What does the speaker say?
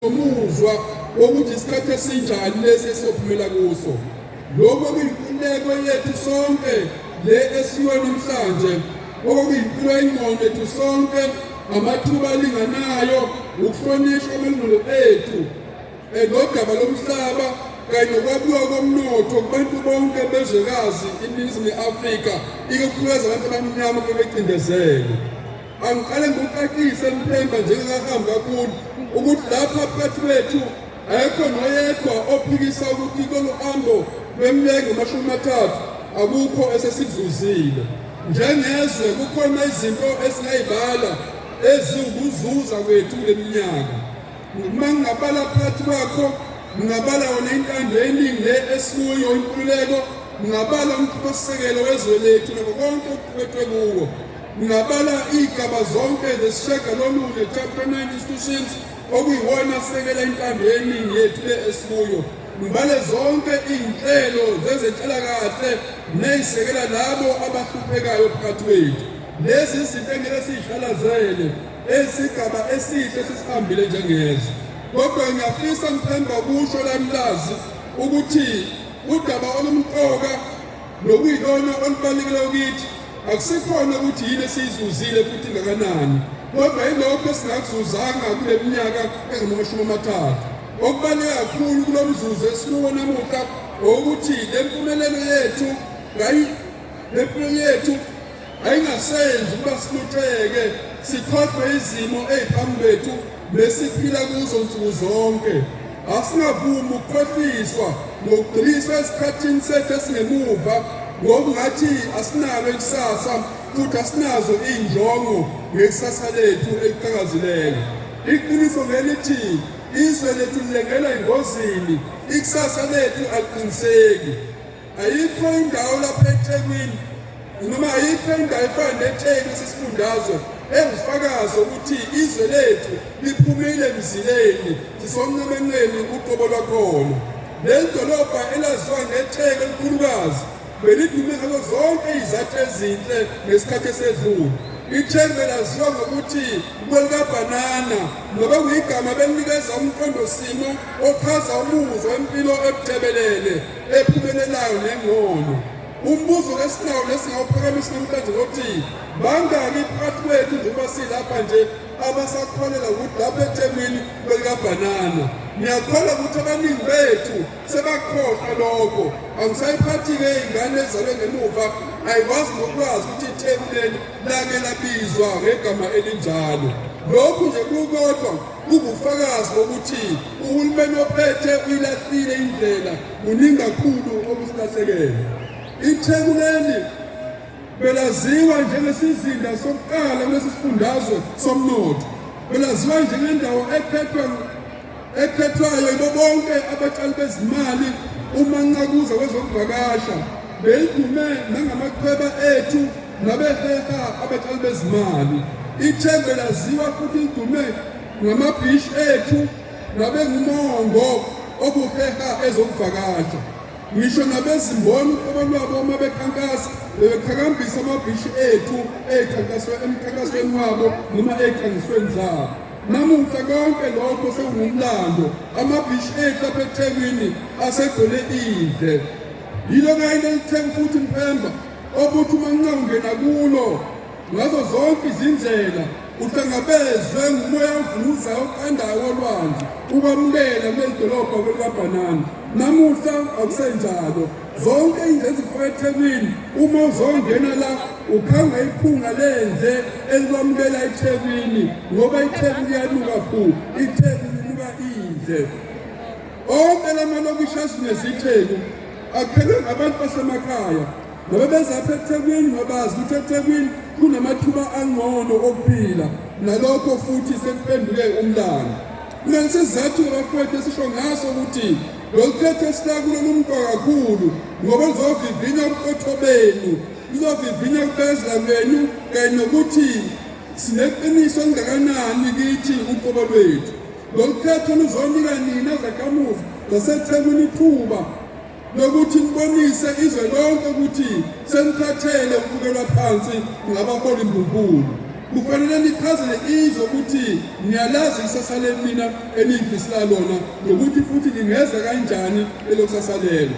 Umuzwa wokuthi isikhathi esinjani lesi esiyophumela kuso. Lokho kuyinkululeko yethu sonke le esiyo namhlanje, okuyimpilo engcono yethu sonke, amathuba alinganayo, ukuhlonishwa amalungelo ethu, nodaba lomhlaba kanye nokwabiwa komnotho kubantu bonke bezwekazi iNingizimu ye-Afrika, ikakhulukazi abantu abamnyama bebecindezelwe. Angiqale ngikucacise Mphemba njengakahambi kakhulu ukuthi lapha phakathi kwethu ayekho noyedwa ophikisa ukuthi lolu hambo lweminyaka engamashumi amathathu akukho esesikuzuzile. Njengezwe kukhona izinto esingayibala eziwukuzuza kwethu kule minyaka. Uma ngingabala phakathi kwakho, ngingabala wona intando yeningi le esikuyo, inkululeko, ngingabala umthethosisekelo wezwe lethu nako konke okuqukethwe kuwo. Ngingabala iy'gaba zonke zesishiyagalolunye, chapter 9 institutions, okuyiwona asekela intando yeningi yethu le esikuyo. Ngibale zonke iy'nhlelo zezenhlalakahle ney'sekela labo abahluphekayo phakathi kwethu. Lezi izinto engeke siyishalazele, esigaba esihle sesihambile njengezwe. Kodwa ngiyafisa ngithemba ukusho la eMlazi ukuthi udaba olumqoka nokuyilona olubalulekileyo kithi akusikhona ukuthi yini esiyizuzile futhi ngakanani, kodwa yilokho esingakuzuzanga kule minyaka engamashumi amathathu. Okubaluleke kakhulu kulo mzuzu esikuwo namuhla ukuthi le mpumelelo yethu le mpumelelo yethu ayingasenzi ukuba silutheke sikhohlwe izimo ey'phambi kwethu nesiphila kuzo nsuku zonke. Asingavumi ukukhohliswa ngokugxiliswa esikhathini sethu esingemuva ngokungathi asinalo ikusasa futhi asinazo iy'njongo ngekusasa lethu eliqhakazileyo. Iqiniso ngelithi izwe lethu lilengela engozini, ikusasa lethu aliqiniseki. Ayikho indawo lapha eThekwini noma ayikho indawo efana neTheku sisifundazwe engufakazi ukuthi izwe lethu liphumile emzileni, sisonqemenqeni uqobo lwakhona. Leli dolobha elaziwa ngeTheku elikhulukazi belidume ngazo zonke izathu ezinhle ngesikhathi esedlule. ITheku belaziwa ngokuthi kwelikabhanana ngoba kuyigama belinikeza umqondosimo ochaza umuzwa wempilo ebuthebelele, ephumelelayo nengcono. Umbuzo esinawo nesingawuphakamisa namhlanje ngothi bangaki phakathi kwethu njengoba silapha nje abasakholelwa ukuthi lapha eThekwini kwelikabhanana? Ngiyakholwa ukuthi abaningi bethu sebakhohlwa lokho. Angisayiphathi-ke iy'ngane ezalwe ngemuva, ayikwazi nokwazi ukuthi iTheku leli lake labizwa ngegama elinjalo. Lokhu nje kukodwa kubufakazi bokuthi uhulumeni ophethe uyilahlile indlela, kuningi kakhulu okusilahlekele. ITheku leli belaziwa njengesizinda sokuqala kulesi sifundazwe somnotho, belaziwa njengendawo ekhethwa ekhethwayo yibo bonke abatshali bezimali uma ncakuza kwezokuvakasha. Belidume nangamachweba ethu nabeheha abatshali bezimali. ITheku belaziwa futhi lidume ngamabhishi ethu nabengumongo obuheha ezokuvakasha. Ngisho nabezimboni uqobo lwabo uma bekhankasa bebeqhakambisa amabhishi ethu emkhankasweni wabo noma ey'khangisweni zabo. Namuhla konke lokho sekungumlando. Amabhishi ethu apha eThekwini asegcwele indle. Yilo kanye leli Theku futhi Mphemba obuthi uma nxa ungena kulo ngazo zonke izindlela uhlangabezwe ngumoya ovunguzayo oqandayo wolwandle ukwamukela kuleli dolobha kwelikabhanana. Namuhla akusenjalo. Zonke indlela ezifaka eThekwini uma uzongena la ukhanga iphunga lendle elikwamukela eThekwini, ngoba iTheku liyanuka phu, iTheku linuka indle. Onke la malokishi azungeze iTheku akhelwe ngabantu basemakhaya ngoba bezapha eThekwini, ngoba bazi ukuthi eThekwini kunamathuba angcono okuphila, nalokho futhi sekuphenduke umlando. Kulesi sizathu bafowethu esisho ngaso ukuthi lolu khetho esilakulo lumqoka kakhulu, ngoba luzovivinya ubuqotho benu, luzovivinya ukubekezela kwenu kanye nokuthi sineqiniso elingakanani kithi uqobo lwethu. Lolu khetho luzonika nina zakhamuzi zaseThekwini ithuba lokuthi nibonise izwe lonke ukuthi senikhathele ukubukelwa phansi ngabaholi mbumbulu. Kufanele nichazele izwe ukuthi niyalazi ikusasa lemina eniyifisela lona nokuthi futhi lingeza kanjani lelo kusasa lelo.